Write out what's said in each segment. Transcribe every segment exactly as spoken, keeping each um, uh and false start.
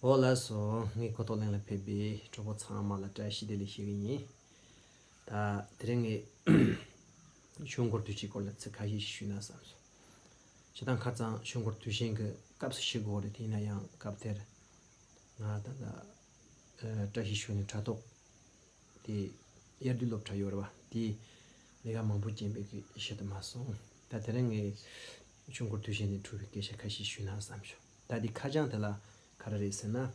འོ་ལགས་སོ། ངས་གོ་རྟོགས་གླིང་ལ་ཕེབས་པའི་གྲོགས་པོ་ཚང་མ་ལ་བཀྲ་ཤིས་བདེ་ལེགས་ཞུ་གི་ཡིན། ད་དེ་རིང་ངས་ཆོས་འཁོར་དུས་ཆེན་སྐོར་ལ་ཚིག་ཁ་ཤས་ཤིག་ཞུས་ན་བསམ་སོང་། སྤྱིར་བཏང་ཁ་རྩང་ཆོས་འཁོར་དུས་ཆེན་གྱི་སྐབས་སུ་བྱེད་དགོས་རེད། དེ་ཡིན་ན་ཡང་སྐབས་དེར་ང་ད་ལྟ་ཨ་བཀྲ་ཤིས་ཞུ་ནས་དྲ་ཐོག་དེ་དབྱར་དུས་སློབ་གྲྭ་ཡོད་རེད་བ། དེ་ལས་ཀ་མང་པོ་རྐྱེན་པས་གི་བྱེད་དུ་མ་སོང་། ད་དེ་རིང་ངས་ཆོས་འཁོར་དུས་ཆེན་ནས་འཕྲོས་པའི་སྐད་ཆ་ཁ་ཤས་ཞུས་ན་བསམ་བྱུང་། ད་དེ་ཁ་བྱང་དེ་ལ་ག་རེ་རེད་ཟེར་ན།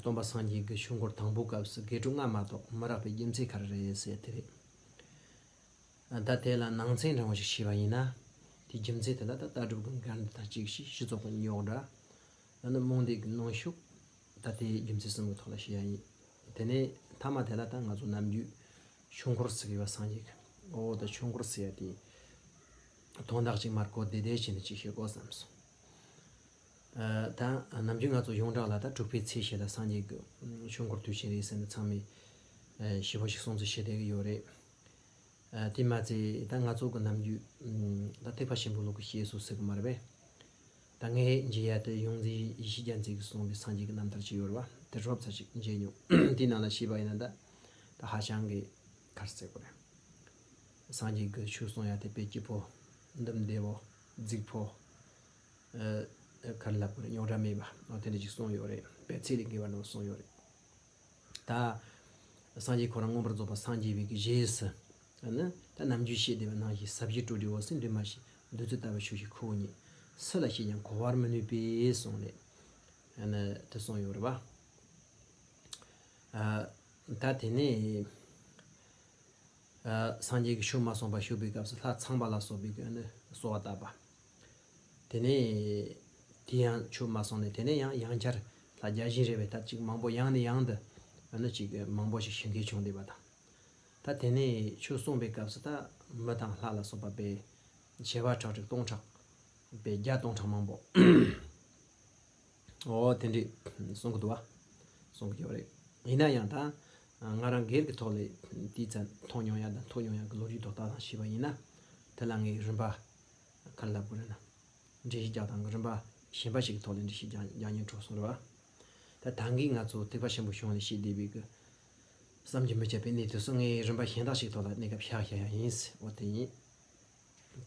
སྟོན་པ་སངས་རྒྱས་ཀྱི་ཆོས་འཁོར་དང་པོའི་སྐབས་སུ་དགེ་ཕྲུག་ལྔ་མ་གཏོགས་མི་རག་པའི་རྒྱུ་མཚན་ག་རེ་རེད་ཟེར་དེ་རེད། ད་དེ་ལ་ནང་ཚན་འདྲ་བོ་ཞིག་བྱས་པ་ཡིན་ན། དེའི་རྒྱུ་མཚན་དེ་ལ་ད་ལྟ་གྲུབ་ཀྱི་འགལ་འདུ་དང་གཅིག་ཤོས་སྤྱི་ཚོགས་ཀྱི་རྙོག་དྲ། ད་ནི་རྨོངས་དད་ཀྱི་གནོན་ཤུགས། ད་དེའི་རྒྱུ་མཚན་གསུམ་གྱི་ཐོག་ལ་བཤད་ཡ་ཡིན། དེ་ནས་མཐའ་མ་དེ་ལ་ད་ང་ཚོ་ནམ་རྒྱུན་ཆོས་འཁོར་ཟེར་གི་ཡོད་པ་སངས་རྒྱས་ཀྱི། འོ་ད་ཆོས་འཁོར་ཟེར་ཡ་དེ་དོན་དག་ཅིག་མར་གོ་བདེ་བདེ་བྱས་ནས་ཅིག་བཤད་དགོས་བསམ་སོང་། ཨ། ད་ནམ་རྒྱུན་ང་ཚོ་ཡོངས་གྲགས་ལ་ད་དྲུག་པའི་ཚེས་བཞི་ལ་སངས་རྒྱས་ཀྱི་ཆོས་འཁོར་དུས་ཆེན་རེད་ཟེར་ནས་ཚང་མས་ཨ་ཞེ་པོ་ཞིག་སྲུང་བརྩི་བྱེད་བསྡད་ཀྱི་ཡོད་རེད། ཨ། དེ་མ་ཚད་ད་ང་ཚོ་གི་ནམ་རྒྱུན་ད་ཐེག་པ་ཆེན་པོའི་ལུགས་ཀྱི་བཤད་སྲོལ་ཟེར་གི་མ་རེད་པས། ད་ངས་མཇལ་ཡ་དེ་ཡོངས་འཛིན་ཡེ་ཤེས་རྒྱ་མཚོས་གི་གསུངས་པའི་སངས་རྒྱས་ཀྱི་རྣམ་ཐར་ཅིག་ཡོད་རེད་བ། དེ་རོབ་ཙམ་ཅིག་མཇལ་མྱོང་། དེའི་ནང་ལ་བཤད་པ་ཡིན་ན་ད་ད་ཧ་ཅང་གི་ག་རེ་ཟེར་དགོས་རེད། སངས་རྒྱས་ཀྱི་ཆོས་གསུང་ཡ་དེ་དཔེ་སྐྱིད་པོ། འདུམ་བདེ་བོ། རྫིག་པོ། ཨ། ག་རེ་ལབ་དགོས་རེད། རྙོག་དྲ་མེད་པ། འོ་དེ་འདྲ་ཅིག་གསུངས་ཡོད་རེད། དཔེ་ཚད་ལས་བརྒལ་བ་འདྲ་བོ་གསུངས་ཡོད་རེད། ད་སངས་རྒྱས་ཁོ་རང་མངོན་པར་རྫོགས་པར་སངས་རྒྱས་པའི་གི་རྗེས་སུ། ཨ་ནི་ད་ནམ་རྒྱུན་བཤད་བསྡད་པ་ནང་བཞིན་ཟབ་ཞི་སྤྲོས་བྲལ་འོད་གསལ་འདུས་མ་བྱས། བདུད་རྩི་ལྟ་བུར་ཆོས་ཀྱི་ཁུ་བོ་ཉིད། སུ་ལ་བཤད་ཀྱང་གོ་བར་མི་ནུས་པས་གསུངས་ནས། ཨ་ནི་དེ་གསུངས་ཡོད་རེད་བ། ཨ། ད་དེ་ནས། ཨ། སངས་རྒྱས་ཀྱིས་ཆོས་མ་གསུངས་པར་བཞུགས་པའི་སྐབས་སུ་ལྷ་ཚངས་པ་ལ་སོགས་པའི་གི་ཨ་ནི་གསོལ་བ་བཏབ་པ། དེ་ནས་དེ་ཡང་ཆོས་མ་གསུངས་ནས། དེ་ནས་ཡང་ཡང་བསྐྱར་ལྷ་བརྒྱ་བྱིན་རེ་བའི་ཐད་ཅིག་མང་པོ་ཡང་ནས་ཡང་དུ་ཨ་ནི་ཅིག་མང་པོ་ཞིག་ཞུ་མཁན་བྱུང་བསྡད་པ་དང་། ད་དེ་ནས་ཆོས་གསུངས་པའི་སྐབས་སུ་ད་མི་དང་ལྷ་ལ་སོགས་པ་དཔེ་བྱེ་བ་ཁྲག་ཁྲིག་སྟོང་ཕྲག་དཔེ་བརྒྱ་སྟོང་ཕྲག་མང་པོ། འོ་དེ་འདྲས་གསུང་གི་འདུག་བ། གསུང་གི་ཡོད་རེད། ཡིན་ན་ཡང་ད་ང་རང་སྒེར་གྱི་ཐོག་ལས་དེའི་ཚན་མཐོང་མྱོང་ཡ་དང་ཐོས་མྱོང་ཡ་གི་ལོ་རྒྱུས་ཐོག་ལྟ་སྟངས་བྱས་པ་ཡིན་ན། དེ་ལ་ངས་རིམ་པ་ག་རེ་ལབ་དགོས་རེད་ན། འགྲེལ་བཤད་རྒྱག་སྟངས་ཀྱི་རིམ་པ་གཞན་པ་ཞིག་གི་ཐོག་ལས་འགྲེལ་བཤད་རྒྱག་རྒྱག་སྙིང་བྲོ་སོང་རེད་བ། ད་ད་གིན་ང་ཚོ་ཐེག་པ་ཆེན་པོའི་གཞུང་ལས་བཤད་བསྡད་པའི་གི་བསམ་གྱིས་མི་ཁྱབ་པའི་གནས་ཚུལ་སོགས་ངས་རིམ་པ་གཞན་དག་ཞིག་ཐོག་ལ་གནས་སྐབས་བཞག་བཞག་ཡ་ཡིན། འོ་དེ་ཡིན།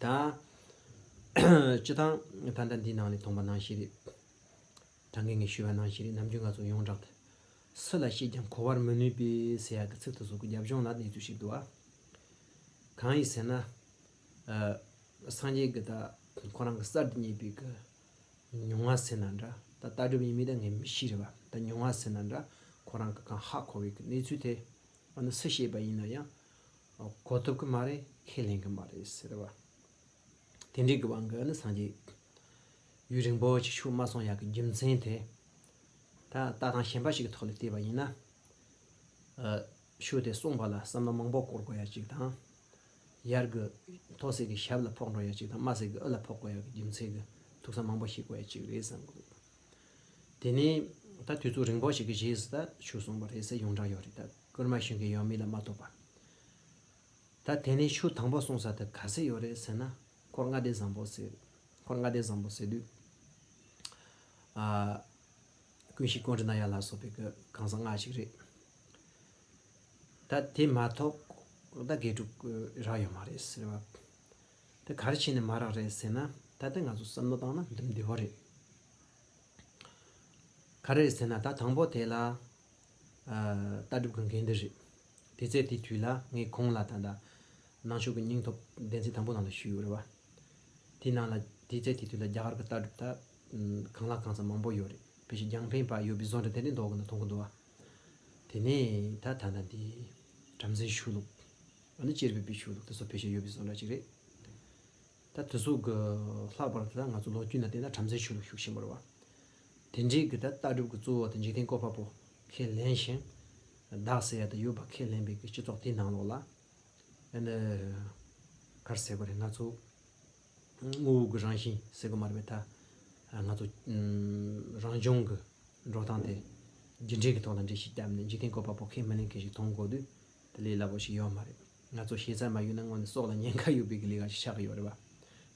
ད་སྤྱི་བཏང་ད་ལྟ་འདིའི་ནང་ལས་མཐོང་པ་ནང་བཞིན་རེད། ད་གིན་ངས་ཞུས་པ་ནང་བཞིན་རེད། ནམ་རྒྱུན་ང་ཚོ་ཡོངས་གྲགས་དུ། སུ་ལ་བཤད་ཀྱང་གོ་བར་མི་ནུས་པའི་ཟེར་ཡག་གི་ཚིག་དེ་ཚོ་གི་རྒྱབ་ལྗོངས་ལ་གནས་ཚུལ་ཞིག་འདུག་ཨ། གང་ཡིན་ཟེར་ན། ཨ། སངས་རྒྱས་ཀྱི་ད་ཁོ་རང་གི་གསར་དུ་རྙེད་པའི་གི་མྱོང་བ་ཟེར་ན་འདྲ། ད་ལྟ་གྲུབ་ཡིན་མིན་ད་ངས་མི་ཤེས་རེད་བ། ད་མྱོང་བ་ཟེར་ན་འདྲ། ཁོ་རང་གི་གང་ཧ་གོ་བའི་གི་གནས་ཚུལ་དེ་ཨ་ནི་སུ་བཤད་པ་ཡིན་ན་ཡང་གོ་ཐུབ་གི་མ་རེད། ཁས་ལེན་གི་མ་རེད་ཟེར་བ། དེ་འདྲའི་གི་དབང་གིས་ནི་སངས་རྒྱས་ཡུན་རིང་པོ་ཞིག་ཆོས་མ་གསུང་ཡག་གི་རྒྱུ་མཚན་དེ། ད་ལྟ་སྟངས་གཞན་པ་ཞིག་གི་ཐོག་ལ་བལྟས་པ་ཡིན་ན། ཨ། ཆོས་དེ་གསུངས་པ་ལ་བསམ་བློ་མང་པོ་འཁོར་དགོས་ཡ་ཅིག་དང་། ཡར་གི་མཐོ་ས་གི་ཞབས་ལ་ཕོག་འགྲོ་ཡ་ཅིག་དང་། དམའ་ས་གི་དབུ་ལ་ཕོག་དགོས་ཡ་གི་རྒྱུ་མཚན་གི་ཐུགས་བསམ་མང་པོ་བཞེས་དགོས་ཡ་ཅིག་རེད་བསམ་གི་འདུག། དེ་ནས་ད་དུས་ཚོད་རིང་པོ་ཞིག་གི་རྗེས་སུ་ད་ཆོས་གསུངས་པ་རེད་ཟེར་ཡོངས་གྲགས་ཡོད་རེད། ད་བསྐུལ་མ་ཞུ་མཁན་ཡོད་མེད་ལ་མ་ལྟོས་པ། ད་དེ་ནས་ཆོས་དང་པོ་གསུངས་ས་དེ་ག་ཚོད་ཡོད་རེད་ཟེར་ན། འཁོར་ལྔ་སྡེ་བཟང་པོ་ཟེར། འཁོར་ལྔ་སྡེ་བཟང་པོ་ཟེར་དུས། ཨ། ཀུན་གཞི་ཀཽཎྜི་ནྱ་ལ་སོགས་པའི་གི་གང་ཟག་ལྔ་ཞིག་རེད། ད་དེ་མ་གཏོགས་ད་དགེ་ཕྲུག་རག་ཡོད་མ་རེད་ཟེར་བ། དེ་ག་རེ་བྱས་ནས་མ་རག་རེད་ཟེར་ན། ད་ལྟ་ང་ཚོ་བསམ་བློ་བཏང་ན་འདི་འདི་བ་རེད། ག་རེ་རེད་ཟེར་ན། ད་དང་པོ་དེ་ལ། ཨ། ལྟ་གྲུབ་ཀྱི་འགལ་འདུ་རེད། དེ་ཚེ་དེ་དུས་ལ་ངས་གོང་ལ་ད་ལྟ་ནང་ཆོས་ཀྱི་སྙིང་སྟོབས་སྡེ་ཚན་དང་པོ་ནང་ལ་ཞུས་ཡོད་རེད་བ། དེ་ནང་ལ་དེ་ཚེ་དེ་དུས་ལ་རྒྱ་གར་གྱི་ལྟ་གྲུབ་ད་གང་ལ་གང་འཚམ་མང་པོ་ཡོད་རེད། ཕལ་ཆེར་རྒྱང་འཕེན་པ་ཡོད་པའི་བཟོ་འདྲ་དེ་འདྲ་མདོག་གི་ནང་མཐོང་གི་འདུག་བ། དེ་ནས་ད་ད་ལྟ་འདི་བྲམ་ཟེའི་ཆོས་ལུགས། ཨ་ནི་གཅེར་བུ་པའི་ཆོས་ལུགས་དེ་ཚོ་ཕལ་ཆེར་ཡོད་པའི་བཟོ་འདྲ་ཅིག་རེད། ད་དེ་ཚོ་གི་ལྷག་པར་དུ་ད་ང་ཚོ་ལོ་རྒྱུས་ནང་བལྟས་ན་བྲམ་ཟེའི་ཆོས་ལུགས་ཤུགས་ཆེན་པོ་རེད་བ། དེ་འདྲའི་གི་ད་ལྟ་གྲུབ་ཀྱི་གཙོ་བོ་དེ་འཇིག་རྟེན་བཀོད་པ་པོ་ཁས་ལེན་ཞིང་། བདག་ཟེར་ཡ་དེ་ཡོད་པ་ཁས་ལེན་པའི་གི་སྤྱི་ཚོགས་དེའི་ནང་ལོགས་ལ། ཨ་ནི་ག་རེ་ཟེར་དགོས་རེད། ང་ཚོ་དངོས་པོ་གི་རང་བཞིན་ཟེར་དགོས་མ་རེད་པས། ད་ང་ཚོ་རང་བྱུང་གི་འགྲོ་སྟངས་དེ་རྒྱུ་འབྲས་ཀྱི་ཐོག་ལ་འགྲེལ་བཤད་བརྒྱབ་ནས་འཇིག་རྟེན་བཀོད་པ་པོ་ཁས་མི་ལེན་མཁན་ཞིག་མཐོང་གོ་དུས། དེ་ལས་སླ་པོ་ཞིག་ཡོད་མ་རེད། ང་ཚོ་ཤེས་ཚད་མ་ཡོད་ན་དངོས་གནས་སྲོག་ལ་ཉེན་ཁ་ཡོད་པའི་གི་ལས་ཀ་ཞིག་ཆགས་ཀྱི་ཡོད་རེད་བ།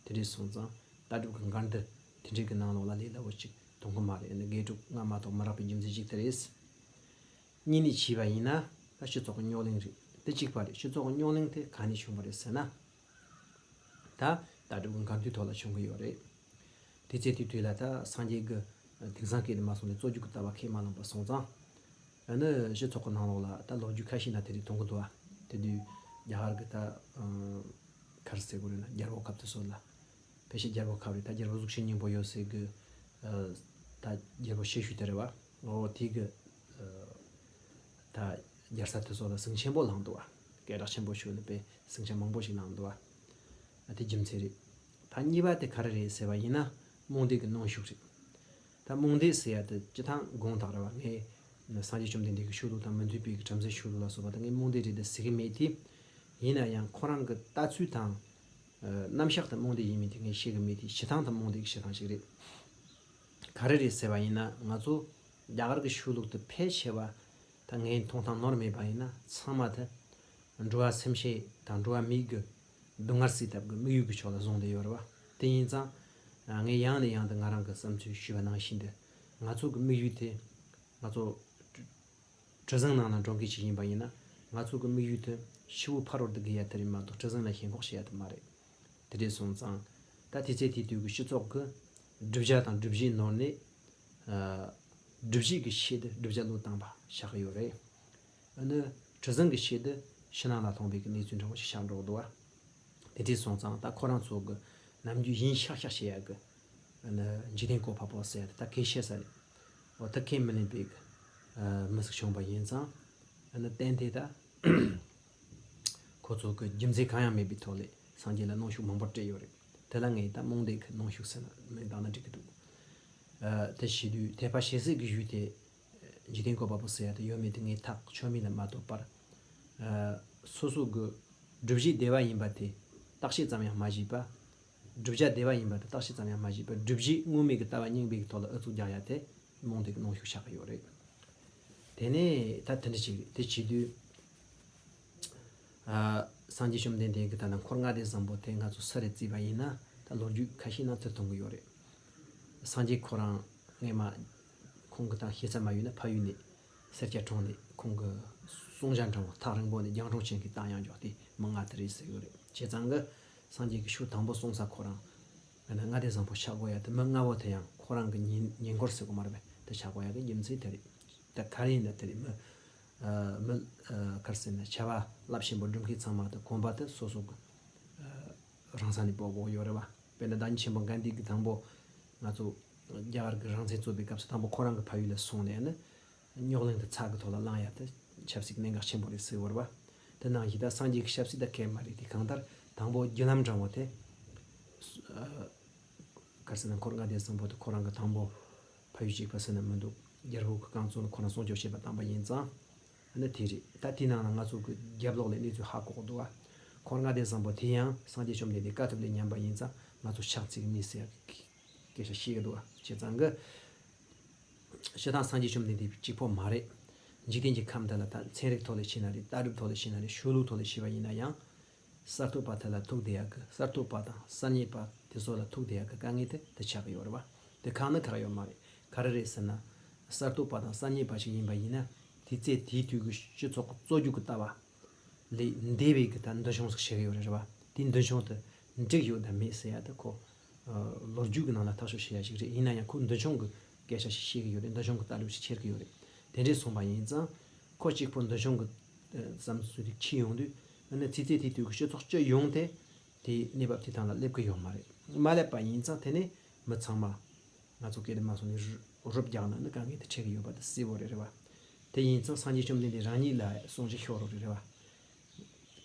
དེ་འདྲས་སོང་ཙང་ལྟ་གྲུབ་ཀྱི་འགལ་འདུ་དེ་འདྲས་ཀྱི་ནང་ལོགས་ལ་ལས་སླ་པོ་ཞིག་ མཐོང་གི་མ་རེད། ཨ་ནི་དགེ་ཕྲུག་ལྔ་མ་གཏོགས་མི་རག་པའི་རྒྱུ་མཚན་གཅིག་དེ་རེད། གཉིས་ནས་བྱས་པ་ཡིན་ན་ད་སྤྱི་ཚོགས་ཀྱི་རྙོག་གླེང་རེད། དེ་གཅིག་པ་རེད། སྤྱི་ཚོགས་ཀྱི་རྙོག་གླེང་དེ་ག་ནས་བྱུང་བ་རེད་ཟེར་ན། ད་ལྟ་གྲུབ་ཀྱི་འགལ་འདུའི་ཐོག་ལ་བྱུང་གི་ཡོད་རེད། དེ་ཚེ་དུས་དུས་ལ་ད་སངས་རྒྱས་ཀྱི་དེང་སང་སྐད་དུ་མ་སོང་ནས་རྩོད་རྒྱུགས་ཀྱི་ལྟ་བ་ཁས་མ་བླངས་པ་སོང་ཙང་། ཨ་ནི་སྤྱི་ཚོགས་ཀྱི་ནང་ལོགས་ལ་ད་ལོ་རྒྱུས་ཁ་ཤས་ན་དེ་རིགས་མཐོང་གི་འདུག་ཨ། དེ་དུས་རྒྱ་གར་གྱི་ད་ཨང་ག་རེ་ཟེར་དགོས་རེད་ན། རྒྱལ་པོ་ཁབ་དེ་ཚོ་ལ། ཕལ་ཆེར་རྒྱལ་པོ་ཁབ་རེད། ད་རྒྱལ་པོ་གཟུགས་ཅན་སྙིང་པོ་ཡོད་སའི་གི་ཨ་ད་རྒྱལ་པོ་ཞེ་ཤོས་དེ་རེད་བ། འོ་དེ་གི་ཨ་ད་རྒྱལ་ས་དེ་ཚོ་ལ་ཟིང་ཆེན་པོ་ལངས་འདུག་བ། སྐད་གྲགས་ཆེན་པོ་ཞིག་ནི་པས་ཟིང་ཆ་མང་པོ་ཞིག་ལངས་འདུག་བ། ཨ་དེ་རྒྱུ་མཚན་རེད། ད་གཉིས་པ་དེ་ག་རེ་རེད་ཟེར་བ་ཡིན་ན། རྨོངས་དད་ཀྱི་གནོན་ཤུགས་རེད། ད་རྨོངས་དད་ཟེར་ཡ་དེ་སྤྱི་བཏང་དགོངས་དག་རེད་བ། ངས་སངས་རྒྱས་བཅོམ་ལྡན་འདས་ཀྱི་ཆོས་ལུགས་དང་མི་མཐུན་པའི་གི་བྲམ་ཟེའི་ཆོས་ལུགས་ལ་སོགས་པ་དེ་ངས་རྨོངས་དད་རེད་དེ་ཟེར་གི་མེད་དེ། ཡིན་ན་ཡང་ཁོ་རང་གི་ལྟ་ཚུལ་དང་། ཨ་རྣམ་གཞག་དེ་རྨོངས་དད་ཡིན་མིན་དེ་ངས་ཤེས་གི་མེད་དེ། བྱེད་སྟངས་དེ་རྨོངས་དད་ཀྱི་བྱེད་སྟངས་ཤིག་རེད། ག་རེ་རེད་ཟེར་བ་ཡིན་ན། ང་ཚོ་རྒྱ་གར་གྱི་ཆོས་ལུགས་དེ་ཕལ་ཆེ་བ་ད་ངའི་མཐོང་སྟངས་ནོར་མེད་པ་ཡིན་ན་ཚང་མ་དེ་འགྲོ་བ་སེམས་ཅན་དང་འགྲོ་བ་མིའི་གི་སྡུག་བསྔལ་སེལ་ཐབས་ཀྱི་དམིགས་ཡུལ་གྱི་ཕྱོགས་ལ་བཟུང་བསྡད་ཡོད་རེད་བ། དེ་ཡིན་ཙང་ངས་ཡང་ནས་ཡང་དུ་ང་རང་གི་བསམ་ཚུལ་ཞུས་པ་ནང་བཞིན་དུ། ང་ཚོ་གི་དམིགས་ཡུལ་དེ་ང་ཚོ་གྲུ་གཟིངས་ནང་ལ་འགྲོ་མཁན་ཞིག་ཡིན་པ་ཡིན་ན། ང་ཚོ་གི་དམིགས་ཡུལ་དེ་ཤི་བོ་ཕ་རོལ་ཏུ་བརྒལ་ཡ་དེ་རེད་མ་གཏོགས་གྲུ་གཟིངས་ལ་ཞེན་ཁོག་བྱེད་ཡ་དེ་མ་རེད། དེ་འདྲས་སོང་ཙང་། ད་དེ་ཚེ་དེ་དུས་ཀྱི་སྤྱི་ཚོགས་ཀྱི་བསྒྲུབ་བྱ་དང་བསྒྲུབ་བྱའི་ནོར་ནས། ཨ་བསྒྲུབ་བྱའི་གི་ཆེད་དུ་བསྒྲུབ་བྱ་བློས་བཏང་བ་ཆགས་ཀྱི་ཡོད་རེད། ཨ་ནི་གྲུ་གཟིངས་ཀྱི་ཆེད་དུ་ཕྱི་ནང་ལ་ལྷུང་བའི་གི་གནས་ཚུལ་འདྲ་བོ་ཞིག་ཆགས་འགྲོ་གི་འདུག་བ། དེ་འདྲས་སོང་ཙང་ད་ཁོ་རང་ཚོ་གི་ནམ་རྒྱུན་ཡིན་ཤག་ཤག་བྱེད་ཡ་གི་ཨ་ནི་འཇིག་རྟེན་བཀོད་པ་པོ་ཟེར་ཡ་དེ་ད་གལ་ཆེ་ས་རེད། འོ་ད་ཁས་མི་ལེན་པའི་གི་ཨ་མི་ཟིག་བྱུང་བ་ཡིན་ཙང་། ཨ་ནི་གཏན་དེ་ད། ཁོ་ཚོ་གི་རྒྱུ་མཚན་གང་ཡང་མེད་པའི་ཐོག་ལས་སངས་རྒྱས་ལ་གནོན་ཤུགས་མང་པོ་སྤྲད་ཡོད་རེད། དེ་ལ་ངས་ད་རྨོངས་དད་ཀྱི་གནོན་ཤུགས་ཟེར་ན་མིང་བཏགས་ན་འགྲིག་གི་འདུག། ཨ་དེ་བྱེད་དུས་དད་པ་བྱེད་སའི་གི་ཡུལ་དེ་འཇིག་རྟེན་བཀོད་པ་པོ་ཟེར་ཡ་དེ་ཡོད་མེད་དེ་ངས་ཐག་ཆོད་མིན་ལ་མ་ལྟོས་པར། ཨ་སོ་སོ་གི་སྒྲུབ་བྱེད་བདེ་བ་ཡིན་པ་དེ་བརྟག་དཔྱད་ཙམ་ཡང་མ་བྱས་པ། བསྒྲུབ་བྱ་བདེ་བ་ཡིན་པ་དེ་བརྟག་དཔྱད་ཙམ་ཡང་མ་བྱས་པར་སྒྲུབ་བྱེད་དངོས་མེད་ཀྱི་ལྟ་བ་རྙིང་པའི་གི་ཐོག་ལ་ཨུ་ཚུགས་རྒྱག་ཡ་དེ་རྨོངས་དད་ཀྱི་གནོན་ཤུགས་ཆགས་ཀྱི་ཡོད་རེད། དེ་ནས་ད་དེ་འདྲ་ཞིག་རེད། དེ་བྱེད་དུས། ཨ་སངས་རྒྱས་བཅོམ་ལྡན་འདས་ཀྱི་ད་ལྟ་འཁོར་ལྔ་སྡེ་བཟང་པོ་དེ་ང་ཚོ་སུ་རེད་བརྩིས་པ་ཡིན་ན། ད་ལོ་རྒྱུས་ཁ་ཤས་ནང་ཚུར་མཐོང་གི་ཡོད་རེད། སངས་རྒྱས་ཁོ་རང་སྔས་མ་ཁོང་གི་ད་ཤེས་ཚད་མ་ཡོད་ན་ཕ་ཡུལ་ནས་སེར་སྐྱ་གྲོངས་ནས་ཁོང་གི་གསུང་ཆོས་འདྲ་བོ་ཐག་རིང་པོ་ནས་རྒྱང་མཐོང་ཅན་གྱི་བཏང་ཡང་འཇོག་དེ་མི་ང་དེ་རེད་ཟེར་ཡོད་རེད། བྱས་ཙང་གི་སངས་རྒྱས་ཀྱི་ཆོས་དང་པོ་གསུང་ས་ཁོ་རང་། ཨ་ནི་ལྔ་སྡེ་བཟང་པོ་ཆགས་དགོས་ཡ་དེ་མི་ལྔ་བོ་དེ་ཡང་ཁོ་རང་གི་ཉེ་ཉེ་འཁོར་ཟེར་དགོས་མ་རེད་པས། དེ་ཆགས་དགོས་ཡ་གི་རྒྱུ་མཚན་དེ་རེད། ད་ག་རེ་ཡིན་ན་དེ་རེད། མི་ཨ་མི་ཨ་ག་རེ་ཟེར་ན་བྱ་བ་རླབས་ཆེན་པོ་སྒྲུབ་མཁན་ཚང་མ་དེ་གོམ་པ་དེ་སོ་སོ་གི་ཨ་རང་ས་ནས་སྤོ་དགོས་ཡོད་རེད་བ། དཔེར་ན་བདག་ཉིད་ཆེན་པོ་གན་དྷི་གིས་དང་པོ་ང་ཚོ་རྒྱ་གར་གྱི་རང་བཙན་རྩོད་པའི་སྐབས་སུ་དང་པོ་ཁོ་རང་གི་ཕ་ཡུལ་ལ་སོང་ནས་ཨ་ནི། རྙོག་གླེང་དེ་ཚགས་ཀྱི་ཐོག་ལ་བསླང་ཡ་དེ་ཆབ་སྲིད་ཀྱི་གནད་འགག་ཆེན་པོ་རེད་ཟེར་བ་རེད་བ། དེ་ནང་བཞིན་ད་སངས་རྒྱས་ཀྱི་ཞབས་སྲིད་ད་གལ་མ་རེད་དེ། གང་ལྟར་དང་པོ་བརྒྱུད་ལམ་འདྲ་བོ་དེ། ཨ་ག་རེ་ཟེར་ན་འཁོར་ལྔ་སྡེ་བཟང་པོ་དེ་ཁོ་རང་གི་དང་པོ་ཕ་ཡུལ་གཅིག་པ་ཟེར་ན་མི་འདུག། རྒྱལ་པོ་གི་རྐང་བཙུགས་ནས་ཁོ་རང་སྲུང་སྐྱོབ་བྱེད་པ་བཏང་པ་ཡིན་ཙང་། ཨ་ནི་དེ་རེད། ད་དེའི་ནང་ལ་ང་ཚོ་གི་རྒྱབ་ལོགས་ལ་གནས་ཚུལ་ཧ་གོ་གི་འདུག་བ། འཁོར་ལྔ་སྡེ་བཟང་པོ་དེ་ཡང་སངས་རྒྱས་བཅོམ་ལྡན་འདས་དཀའ་ཐུབ་ལ་ཉན་པ་ཡིན་ཙང་ང་ཚོ་ཕྱག་འཚལ་གི་མེད་ཟེར་ཡ་གི་སྐད་ཆ་བཤད་གི་འདུག་བ། བྱས་ཙང་གི། སྤྱིར་བཏང་སངས་རྒྱས་བཅོམ་ལྡན་འདས་གཅིག་པོ་མ་རེད། འཇིག་རྟེན་གྱི་ཁམས་འདི་ལ་ད་ཚན་རིག་ཐོག་ལ་བྱས་ན་རེད། ལྟ་གྲུབ་ཐོག་ལ་བྱས་ན་རེད། ཆོས་ལུགས་ཐོག་ལ་བྱས་པ་ཡིན་ན་ཡང་། གསར་གཏོད་པ་དེ་ལ་ཐུག་བསྡད་ཡག་གི། གསར་གཏོད་པ་དང་གསར་རྙེད་པ་དེ་ཚོ་ལ་ཐུག་བསྡད་ཡག་གི་དཀའ་ངལ་དེ་དེ་ཆགས་ཀྱི་ཡོད་རེད་བ། དེ་གང་ནི་ག་རེ་ཡོད་མ་རེད། ག་རེ་རེད་ཟེར་ན། གསར་གཏོད་པ་དང་གསར་རྙེད་པ་ཞིག་ཡིན་པ་ཡིན་ན། དེ་ཚེ་དེའི་དུས་ཀྱི་སྤྱི་ཚོགས་ཀྱི་རྩོད་རྒྱུགས་ཀྱི་ལྟ་བ། ལས་འདས་པའི་གི་ད་མདུན་མཆོང་ཟིག་བྱེད་གི་ཡོད་རེད་རེད་བ། དེའི་མདུན་མཆོང་དེ་འགྲིག་ཡོད་དམ་མེད་ཟེར་ཡ་དེ་ཁོ། ཨ་ལོ་རྒྱུས་ཀྱི་ནང་ལ་ཐག་གཅོད་བྱེད་ཡ་ཞིག་རེད། ཡིན་ན་ཡང་ཁོའི་མདུན་མཆོང་གི་སྐད་ཆ་ཞིག་བཤད་གི་ཡོད་རེད། མདུན་མཆོང་གི་ལྟ་གྲུབ་ཞིག་འཁྱེར་གི་ཡོད་རེད། དེ་འདྲས་སོང་པ་ཡིན་ཙང་། ཁོ་གཅིག་པོ་མདུན་མཆོང་གི་ཨ་བསམ་ཚུལ་དེ་འཁྱེར་ཡོང་དུས། ཨ་ནི་ཚེ་ཚེ་དེའི་དུས་ཀྱི་སྤྱི་ཚོགས་སྤྱི་ཡོངས་དེ་དེའི་གནས་བབ་དེ་སྟེང་ལ་སླེབས་གི་ཡོད་མ་རེད། མ་སླེབས་པ་ཡིན་ཙང་དེ་ནས་མི་ཚང་མ། ང་ཚོ་སྐད་དེ་མ་སོང་ནས་རུ་རུབ་རྒྱག་ན་ནི་དཀའ་ངལ་དེ་འཕྲད་ཀྱི་ཡོད་པ་དེ་གསལ་བོ་རེད་རེད་བ། དེ་ཡིན་ཙང་སངས་རྒྱས་བཅོམ་ལྡན་འདས་རང་ཉིད་ལ་གསུང་བཞིན་ཤོར་རོ་རེད་རེད་བ།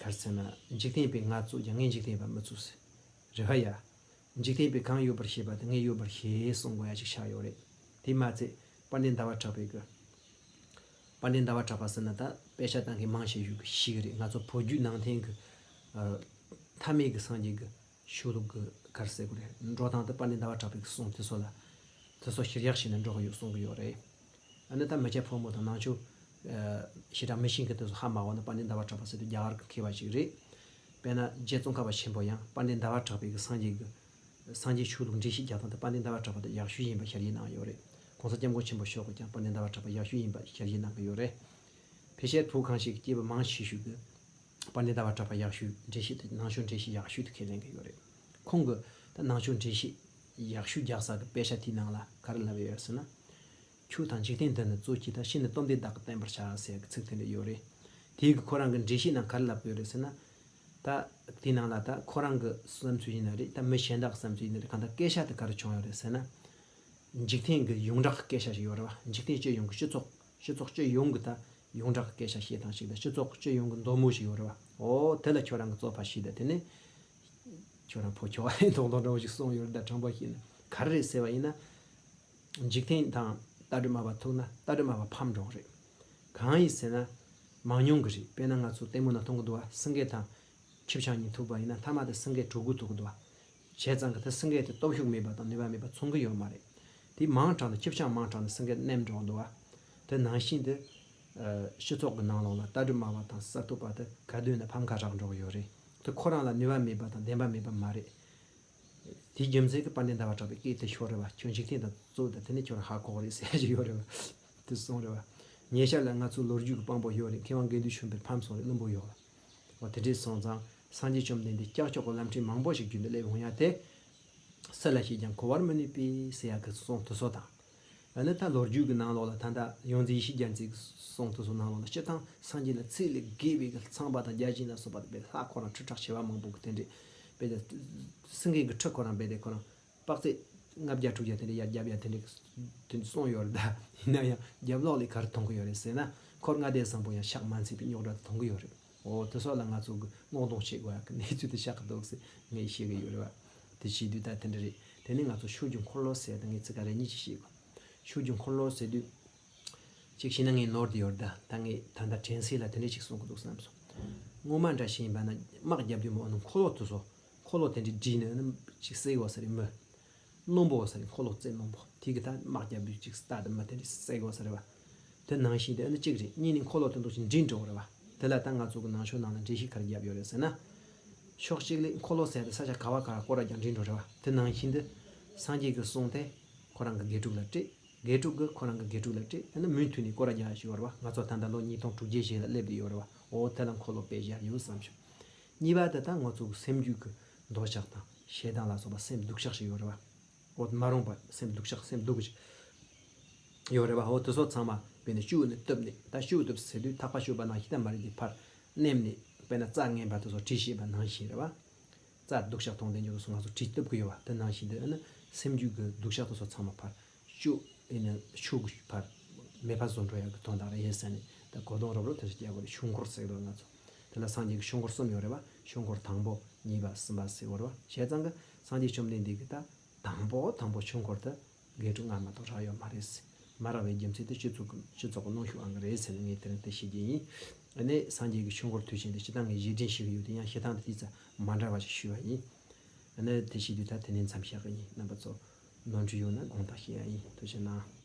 ག་རེ་ཟེར་ན། འཇིག་རྟེན་པས་ང་གཙོས་ཀྱང་ངས་འཇིག་རྟེན་པ་མི་གཙོས་ཟེར། རེད་བ་ཡ། འཇིག་རྟེན་པས་གང་ཡོད་པར་ཤེས་པ་དེ་ངས་ཡོད་པར་ཤེས་གསུང་དགོས་ཡ་ཅིག་ཆགས་ཡོད་རེད། དེ་མ་ཚད་དཔལ་ལྡན་ཟླ་བ་གྲགས་པའི་གི། དཔལ་ལྡན་ཟླ་བ་གྲགས་པ་ཟེར་ན་ད་དཔེ་ཆ་བཏང་མཁན་མང་ཆེ་ཞིག་གིས་ཤེས་གི་རེད། ང་ཚོ་བོད་བརྒྱུད་ནང་བསྟན་གི། ཨ་མཐའ་མེད་གི་སངས་རྒྱས་གི་ཆོས་ལུགས་ཀྱི་ག་རེ་ཟེར་དགོས་རེད། འགྲོ་སྟངས་དེ་དཔལ་ལྡན་ཟླ་བ་གྲགས་པའི་གི་གསུང་དེ་ཚོ་ལ། དེ་ཚོ་ཤེས་རྒྱག་བྱས་ནས་འགྲོ་གི་ཡོད་གསུང་གི་ཡོད་རེད། ཨ་ནི་ད་མི་སྐྱ་ཕོ་མོ་དང་ནང་ཆོས། ཨ་བྱེ་བྲག་མི་ཤེས་མཁན་དེ་ཚོ་ཧ་མ་གོ་ན་དཔལ་ལྡན་ཟླ་བ་གྲགས་པ་ཟེར་དུས་རྒྱ་གར་གི་མཁས་པ་ཞིག་རེད། དཔེར་ན་རྗེ་ཙོང་ཁ་པ་ཆེན་པོ་ཡང་དཔལ་ལྡན་ཟླ་བ་གྲགས་པའི་གི་སངས་རྒྱས་གི་ སངས་རྒྱས་ཆོས་ལུགས་འགྲེལ་བཤད་རྒྱག་སྟངས་དེ་དཔལ་ལྡན་ཟླ་བ་གྲགས་པ་དེ་ཡག་ཤོས་ཡིན་པ་ཞལ་བཞེས་གནང་ཡོད་རེད། གོང་ས་སྐྱབས་མགོན་ཆེན་པོ་མཆོག་གིས་ཀྱང་དཔལ་ལྡན་ཟླ་བ་གྲགས་པ་ཡག་ཤོས་ཡིན་པ་ཞལ་བཞེས་གནང་གི་ཡོད་རེད། ཕལ་ཆེར་བོད་གངས་ཅན་གྱི་སྐྱེས་བུ་མང་ཆེ་ཤོས་ཀྱིས་དཔལ་ལྡན་ཟླ་བ་གྲགས་པ་ཡག་ཤོས་འགྲེལ་བཤད་དེ་ནང་ཆོས་འགྲེལ་བཤད་ཡག་ཤོས་དེ་ཁས་ལེན་གྱི་ཡོད་རེད། ཁོང་གིས་ད་ནང་ཆོས་འགྲེལ་བཤད་ཡག་ཤོས་རྒྱག་ས་གི་དཔེ་ཆ་དེའི་ནང་ལ་ག་རེ་ལབ་ཡོད་ཟེར་ན། ཆོས་དང་འཇིག་རྟེན་འདི་ནི་གཙོ་ཆེ། ད་ཕྱི་ནི་སྟོབས་ལྡན་བདག་གིས་བསྟན་པར་བྱ་ཟེར་གྱི་ཚིག་དེ་འདྲ་ཡོད་རེད། དེའི་གི་ཁོ་རང་གི་འགྲེལ་བཤད་ནང་ག་རེ་ལབ་ཡོད་རེད་ཟེར་ན། ད་དེའི་ནང་ལ་ད་ཁོ་རང་གི་བསམ་ཚུལ་ཡིན་ན་རེད། ད་མི་གཞན་དག་གི་བསམ་ཚུལ་ཡིན་ན་རེད། གང་ལྟར་སྐད་ཆ་དེ་ག་རེ་བྱུང་ཡོད་རེད་ཟེར་ན། འཇིག་རྟེན་གྱི་ཡོངས་གྲགས་ཀྱི་སྐད་ཆ་ཞིག་ཡོད་རེད་བ། འཇིག་རྟེན་སྤྱི་ཡོངས་ཀྱི་སྤྱི་ཚོགས་སྤྱི་ཚོགས་སྤྱི་ཡོངས་ཀྱི་ད་ཡོངས་གྲགས་ཀྱི་སྐད་ཆ་བཤད་སྟངས་ཤིག་དང་། སྤྱི་ཚོགས་སྤྱི་ཡོངས་ཀྱི་མདོ་མོ་ཞིག་ཡོད་རེད་བ། འོ་དེ་ལ་ཁྱོད་རང་གིས་རྩོད་པ་བྱས་ད་དེ་ནས་ཁྱོད་རང་ཕོ་ཁྱོ་བ་ཡིན་མདོག་མདོག་འདྲ་བོ་ཞིག་གསུངས་ཡོད་རེད། ད་དྲང་པོ་བཤད་ན་ག་རེ་རེད་ཟེར་བ་ཡིན་ན། འཇིག་རྟེན་དང་ལྟ་གྲུབ་སྨྲ་བ་ཐུག་ན་ལྟ་གྲུབ་སྨྲ་བ་ཕམ་འགྲོ་གི་རེད། གང་ཡིན་ཟེར་ན། མང་ཉུང་གི་རེད། དཔེར་ན་ང་ཚོ་ལྟད་མོ་ནང་མཐོང་གི་འདུག་བ། སེང་གེ་དང་ཁྱི་སྤྱང་གཉིས་ཐུག་པ་ཡིན་ན་མཐའ་མ་དེ་སེང་གེ་གྲོད་ཁོག་ཐུག་གི་འདུག་བ། བྱས་ཙང་གི་དེ་སེང་གེ་དེ་སྟོབས་ཤུགས་མེད་པ་དང་ནུས་པ་མེད་པ་མཚོན་གི་ཡོད་མ་རེད། དེ་མང་དྲགས་ནས་ཁྱི་སྤྱང་མང་དྲགས་ནས་སེང་གེ་མནན་འགྲོ་གི་འདུག་བ། དེ་ནང་བཞིན་དུ། ཨ། སྤྱི་ཚོགས་ཀྱི་ནང་ལོགས་ལ་ལྟ་གྲུབ་སྨྲ་བ་དང་གསར་གཏོད་པ་དེ་ག་དུས་ན་ཕམ་ཁ་རག་འགྲོ་གི་ཡོད་རེད། དེ་ཁོ་རང་ལ་ནུས་པ་མེད་པ་དང་བདེན་པ་མེད་པ་མ་རེད། དེའི་རྒྱུ་མཚན་གྱིས་དཔལ་ལྡན་ཟླ་བ་གྲགས་པའི་སྐད་དེ་ཤོར་རེད་བ། ཁྱོད་འཇིག་རྟེན་དང་རྩོད་དང་དེ་ནས་ཁྱོད་རང་ཧ་གོ་གི་རེད་ཟེར་གྱི་ཡོད་རེད་བ། དེ་གསུངས་རེད་བ། ཉེ་ཆར་ལ་ང་ཚོའི་ལོ་རྒྱུས་ཀྱི་དཔང་པོ་ཡོད་རེད། མཁས་དབང་དགེ་འདུན་ཆོས་འཕེལ་ཕམ་སོང་རེད། བླུན་པོ་ཡོད་ལ། འོ་དེ་འདྲས་སོང་ཙང་སངས་རྒྱས་བཅོམ་ལྡན་འདས་ཀྱག་ཀྱོག་གི་ལམ་ཁྲིད་མང་པོ་ཞིག་བརྒྱུད་ནས་སླེབས་ཡོང་ཡ་དེ། སུ་ལ་བཤད་ཀྱང་གོ་བར་མི་ནུས་པས་ཟེར་ཡ་གི་གསུང་དེ་ཚོ་དང་། ཨ་ནི་ད་ལོ་རྒྱུས་ཀྱི་ནང་ལོགས་ལ་ད་ལྟ་ཡོངས་འཛིན་ཡེ་ཤེས་རྒྱལ་མཚན་གྱི་གསུང་དེ་ཚོ་ནང་ལོགས་ལ་སྤྱིར་བཏང་སངས་རྒྱས་ལ་ཚད་ལས་བརྒལ་བའི་གི་ཚངས་པ་དང་བརྒྱ་བྱིན་ལ་སོགས་པ་དེ་བས་ལྷ་ཁོ་རང་ཁྲི་ཕྲག་བྱེ་བ་མང་པོ་གི་དེ་འདྲས་བས་ཏེ། སེང་གེ་གི་ཁྲི་ཁོ་རང་བས་ཏེ་ཁོ་རང་དཔག་ཚད་ལྔ་བརྒྱ་དྲུག་བརྒྱ་དེ་འདྲས་ཡར་བརྒྱབ་ཡ་དེ་འདྲས་དེ་འདྲས་གསུངས་ཡོད་རེད། ད་ཡིན་ན་ཡང་རྒྱབ་ལོགས་ལས་ག་རེ་མཐོང་གི་ཡོད་རེད་ཟེར་ན། འཁོར་ལྔ་སྡེ་བཟང་པོ་ཡང་ཕྱག་མ་འཚལ་བའི་རྙོག་དྲ་དེ་མཐོང་གི་ཡོད་རེད། འོ་དེ་སོགས་ལ་ང་ཚོ་གི་སྔོག་འདོན་བྱེད་དགོས་ཡ་གི་གནས་ཚུལ་དེ་ཤར་གི་འདུག་ཟེར་ངས་བཤད་གི་ཡོད་རེད་བ། དེ་བྱེད་དུས་ད་དེ་འདྲ་རེད། དེ་ནས་ང་ཚོ་ཆོས་ཀྱི་འཁོར་ལོ་ཟེར་ད་ངས་ཚིག་ག་རེ་གཉིས་ཅིག་བཤད་དགོས། ཆོས་ཀྱི་འཁོར་ལོ་ཟེར་དུས། གཅིག་བྱས་ན་ངས་ནོར་དེ་ཡོད་རེད། ད་ད་ངས་ད་ལྟ་དྲན་གསོ་ལ་དེ་འདྲ་ཅིག་གསུང་གི་འདུག་བསམ་སོང་། སྔོན་མ་འདྲ་ཞིག་ཡིན་པ་ན་དམག་རྒྱབ་དུས་མོ་ཨ་ནི་འཁོར་ལོ་དེ་ཚོ་འཁོར་ལོ་དེ་འདྲ་བསྒྲིགས་ནས་ཨ་ནི་ཅིག་བསད་དགོས་ས་རེད་མི། རྣོན་པོ་ཟེར་ནས་འཁོར་ལོ་རྩེ་རྣོན་པོ་དེ་གི་ད་དམག་རྒྱབ་དུས་ཅིག་རྟ་དང་མི་དེ་འདྲ་བསད་དགོས་ས་རེད་བ། དེ་ནང་བཞིན་དེ་ཨ་ནི་གཅིག་རེད། གཉིས་ནི་འཁོར་ལོ་དེ་འདུག་ཅིག་འདྲེས་འགྲོ་གི་རེད་བ། དེ་ལ་ད་ང་ཚོ་གི་ནང་ཆོས་ནང་ལ་འགྲེལ་བཤད་ག་རེ་བརྒྱབ་ཡོད་རེད་ཟེར་ན། ཕྱོགས་གཅིག་ལས་འཁོར་ལོ་ཟེར་ཏེ་ས་ཆ་ག་བ་ག་ར་སྐོར་ར་རྒྱག་འདྲེས་འགྲོ་རེད་བ། དེ་ནང་བཞིན་དུ་སངས་རྒྱས་ཀྱི་གསུང་དེ་ཁོ་རང་གི་དགེ་ཕྲུག་ལ་སྤྲད། དགེ་ཕྲུག་གིས་ཁོ་རང་གི་དགེ་ཕྲུག་ལ་སྤྲད། དེ་ནི་མུ་མཐུད་ནས་སྐོར་ར་རྒྱག་ཞིག་ཡོད་རེད་བ། ང་ཚོ་ད་ལྟ་ལོ་ཉིས་སྟོང་དྲུག་བརྒྱ་ཞིག་ལ་སླེབས་བསྡད་ཡོད་རེད་བ། འོ་དེ་ལ་འཁོར་ལོ་དཔེ་བཞག་ཡོད་བསམ་བྱུང་། གཉིས་པ་དེ་ད་ང་ཚོ་གི་སེམས་རྒྱུད་ཀྱི་འདོད་ཆགས་དང་ཞེ་སྡང་ལ་སོགས་པ་སེམས་སྡུག་ཆགས་ཤིག་ཡོད་རེད་བ། འོ་མ་རུངས་པ་སེམས་སྡུག་ཆགས་སེམས་སྡུག་ཅིག་ཡོད་རེད་བ། འོ་དེ་ཚོ་ཚང་མ་དཔེར་ན་གཅོད་ནས་གཏུབ་ནས། ད་གཅོད་གཏུབ་ཟེར་དུས་ཐག་པ་གཅོད་པ་ནང་བཞིན་ད་མ་རེད། དེ་ཕར་མནན་ནས་དཔེར་ན་རྩྭ་ངན་པ་དེ་ཚོ་དྲིལ་བྱས་པ་ནང་བཞིན་རེད་བ། རྩྭ་སྡུག་ཆགས་གཏོང་བསྡད་རྒྱུ་དེ་ཚོ་ང་ཚོ་དྲིལ་གཏུབ་ཀྱི་ཡོད་བ། དེ་ནང་བཞིན་དུ་ཨ་ནི་སེམས་རྒྱུད་ཀྱི་སྡུག་ཆགས་དེ་ཚོ་ཚང་མ་ཕར་གཅོད། ཨེ་ནི་ཆོས་ཀྱི་ཕར་མེད་པ་བཟོ་འགྲོ་ཡག་གི་དོན་དག་རེད་ཟེར་ནས། ད་གོ་དོན་རོབ་རོབ་དེ་ཚོ་རྒྱག་དགོས་རེད། ཆོས་འཁོར་ཟེར་གི་འདུག་ང་ཚོ། དེ་ལ་སངས་རྒྱས་ཀྱི་ཆོས་འཁོར་གསུམ་ཡོད་རེད་བ། ཆོས་འཁོར་དང་པོ་གཉིས་པ་གསུམ་པ་ཟེར་གོ་རེད་བ། བྱས་ཙང་གི་སངས་རྒྱས་བཅོམ་ལྡན་འདས་ཀྱིས་ད་དང་པོ་དང་པོ་ཆོས་འཁོར་དེ་དགེ་ཕྲུག་ལྔ་མ་གཏོགས་རག་ཡོད་མ་རེད་ཟེར། མ་རག་པའི་རྒྱུ་མཚན་དེ་སྤྱི་ཚོགས་ཀྱི་སྤྱི་ཚོགས་ཀྱི་གནོན་ཤུགས་ཨང་གི་རེད་ཟེར་ནས་ངས་དེ་རིང་དེ་བཤད་རྒྱུ་ཡིན། ཨ་ནི་སངས་རྒྱས་ཀྱི་ཆོས་འཁོར་དུས་ཆེན་དེ་སྤྱིར་བཏང་ངས་རྗེས་དྲན་ཞུ་གི་ཡོད་དེ་ཡང་བཤད་སྟངས་དེ་ཏོག་ཙམ་མ་འདྲ་བ་ཞིག་ཞུས་པ་ཡིན། ཨ་ནི་དེ་བཤད་དུས་ད་དེ་ནས་མཚམས་བཞག་གི་ཡིན། རྣམ་པ་ཚོ་ནོར་འཁྲུལ་ཡོད་ན་དགོངས་དག་ཞུ་ཡ་ཡིན། ཐུགས་རྗེ་གནང་།